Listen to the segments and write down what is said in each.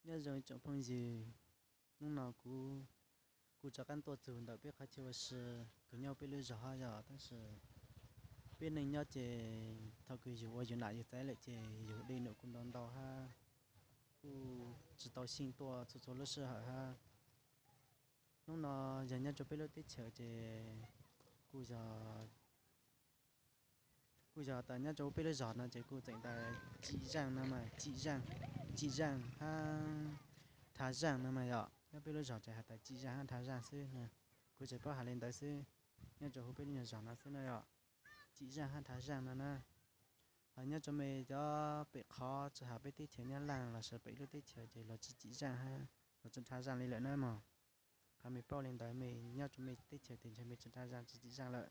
Nyob zoo ib tsoom phooj ywg, hnub no kuv, kuv rov qab tuaj txug ntawm peb qhov chaw ua si, kuj nyob peb lub zog hab yog, tab sis peb neej nyob ces thaum kws yug ua yug nam yug txawv lawm ces yug dej num kuj ntau ntau hab, kuj tsis tau xyeej tuaj txhua txhua lub sij hawm hab. Hnub no yog nyob rua peb lub teb chaws ces kuj yog, kuj yog tas nyob rua peb lub zog no ces kuj tseem tas Tsim Zaaj no mas, Tsim Zaaj, Tsim Zaaj hab Thav Zaaj no mas yog, nyob peb lub zog ces has tas Tsim Zaaj hab Thav Zaaj xwb na. Kuv tseem paub has le ntawd xwb, nyob rua huv peb lub nyuag zog no xwb na yog, Tsim Zaaj hab Thav Zaaj no na. Ho nyob rua mej cov pem qhov tsi has peb teb chaws Nyab Laaj lossis pem lub teb chaws ces luag tsi Tsim Zaaj hab luag tsi Thav Zaaj li lawm na mog. Qhov mej paub li ntawd mej nyob rua mej teb chaws tes ntshe mej tsi Thav Zaaj tsi Tsim Zaaj lawm.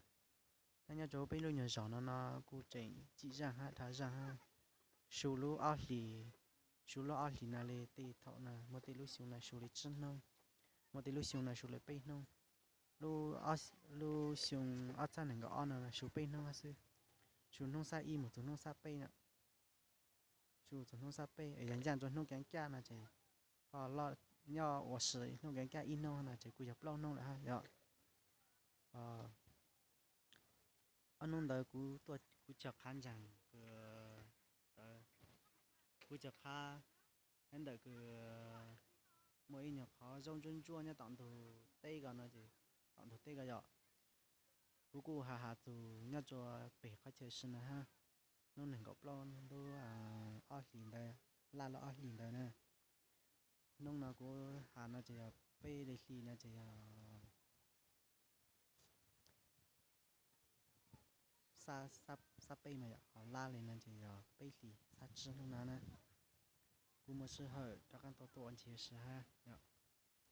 Tab nyob rua huv peb lub nyuag zog no no kuj tseem Tsim Zaaj hab Thav Zaaj hab. Su lub ob hlis, su lub ob hlis no li tej thaum no muaj tej lub xyoo no su li tsib hnub, muaj tej lub xyoo no su li peb hnub. Lub, lub xyoo ob txhiab nees nkaum ob no su peb hnub hab xwb. Su hnub xab ib mus txug hnub xab peb na. Su txug hnub xab peb es yog ncaaj rua hnub keeb caj no ces, o, nyob ua si hnub keeb caj ib hnub no ces kuj yog plaub hnub lawm hab yog. Ob hnub ntawd kuv tuaj kuv cog qhav ntseeg, kuv cog qhav, hab ntawm kws muaj ib nyuag qhov zaub ntsuab ntsuab nyob tom ntug teb ko no ces, tom ntug teb ko yog, kuv kuj has has txug nyob rua peg qhov chaw si na hab. Hnub nees nkaum plaub lub ob hlis ntawd, laj lub ob hlis ntawd na. Hnub no kuv has no ces yog peb li hli no ces yog xab peb mas yog, ho laj li no ces yog peb hlis xab tsib hnub no na. Kuv muaj sij hawm rov qaab tau tuaj ua ntxiv si hab, ua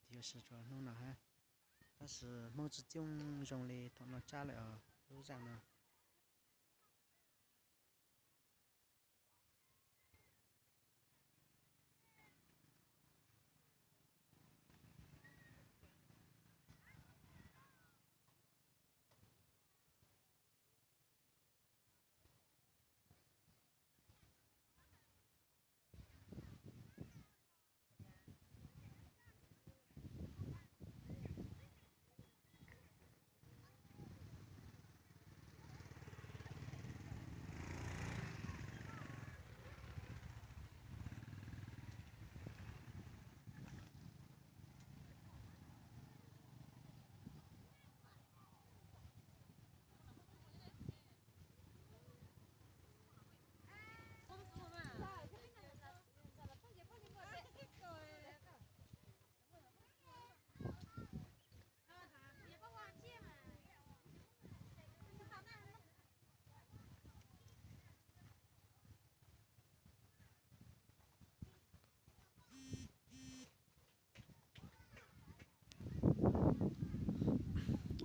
ntxiv si rua hnub no hab. Tab sis Hmoob tsi coob zoo li thaum no tsab lawm os lub zaaj no.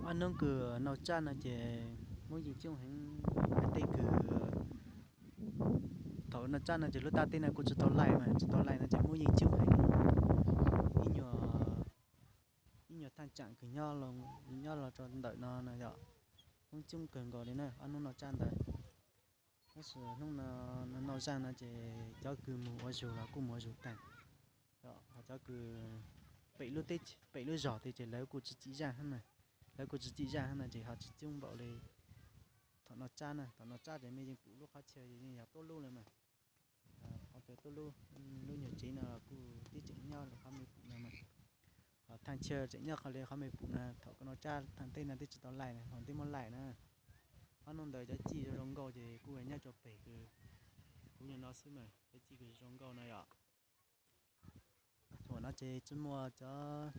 Ob hnub kws nau tsab no ces Hmoob yeej coob heev, tej kws thaum nau tsab no ces lub taab teb no kuj tsi tau laij mas, tsi tau laij no ces Hmoob yeej coob heev. Ib nyuag, ib nyuag thaaj tsaam kws nyob, nyob los rau ntawm no no yog Hmoob coob kawg nkaus li na ob hnub nau tsab ntawd. Tab sis hnub no nau zaaj no ces cov kws moog ua zug los kuj moog ua zug taag, ho cov kws pem lub teb, pem lub zog tej ces lawv kuj tsi Tsim Zaaj hab na, lawv kuj tsi Tsim Zaaj hab na ces ho tsi coob npaum li thaum nau tsab na. Thaum nau tsab ces mej yeej pum lub qhov chaw yeej yog tuab lub lawm mas. Qhov chaw tuab lub, lub nyuag tsev no kuj tib tseem nyob li qhov mej pum no mas. Ho thaaj chaw tseem nyob qhov li qhov mej pum no, thaum kuv nau tsab thaaj teb no twb tsi tau laij na, ho twb muab laij na. Ob hnub ntawd cov cij zoo nkauj ces kuj nyob rua peg kws kuv nyuag no xwb mas, cov cij kws zoo nkauj no yom. Thaum no ces tsi muaj cov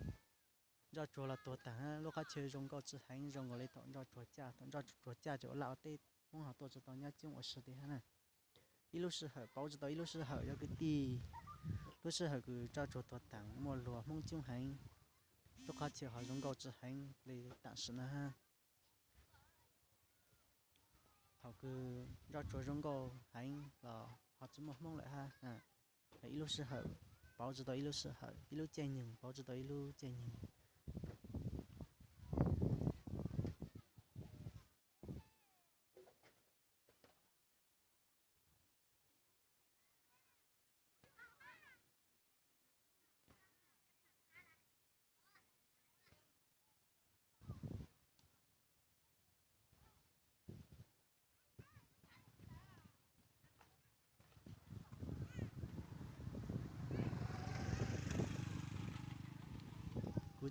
nroj tsuag los tuag taag, lub qhov chaw zoo nkauj tsi heev zoo nkaus li thaum nroj tsuag caj, thaum nroj tsuag caj ces ua laj ua teb Hmoob ho tuaj tsi tau nyob coob ua si tiag na. Ib lub sij hawm pauv tsi tau ib lub sij hawm, yog kwv tij lub sij hawm kws nroj tsuag tuag taag muaj luag Hmoob coob heev, lub qhov chaw ho zoo nkauj tsi heev li tam sim no hab. Thaum kws nroj tsuag zoo nkauj heev los ho tsi muaj Hmoob lawm hab. Ib lub sij hawm pauv tsi tau ib lub sij hawm, ib lub caij nyoog pauv tsi tau ib lub caij nyoog.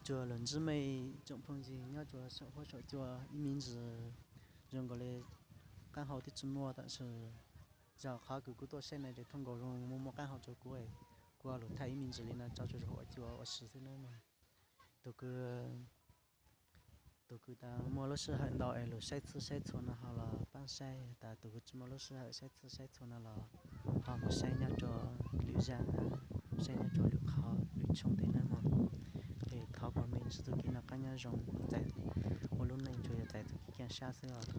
Tsuas los ntsib mej tsoom phooj ywg nyob rua saum huab saum cua ib me ntsis, zoo nkaus li qaab hau twb tsi muaj tab sis zag qhov kws kuv tuaj saib no ces thooj nkaus zoo muaj muaj qaab hau rua kuv, kuv lug thaij ib me ntsis li no tso rua saum huab cua ua si xwb na. Tus kws, tus kws tas muaj lub sij hawm ntau es lug saib txhij saib txhua no ho los paab saib, tas tus kws tsi muaj lub sij hawm saib txhij saib txhua no los ho mus saib nyob rua lwm zaj na, saib nyob rua lwm qhov lwm tshooj tej na mog. Es thov kom mej ntsib txuj kev noj qaab nyob zoo, txais ua lub neej tsuas yog txais txuj kev kiag sab xwb os.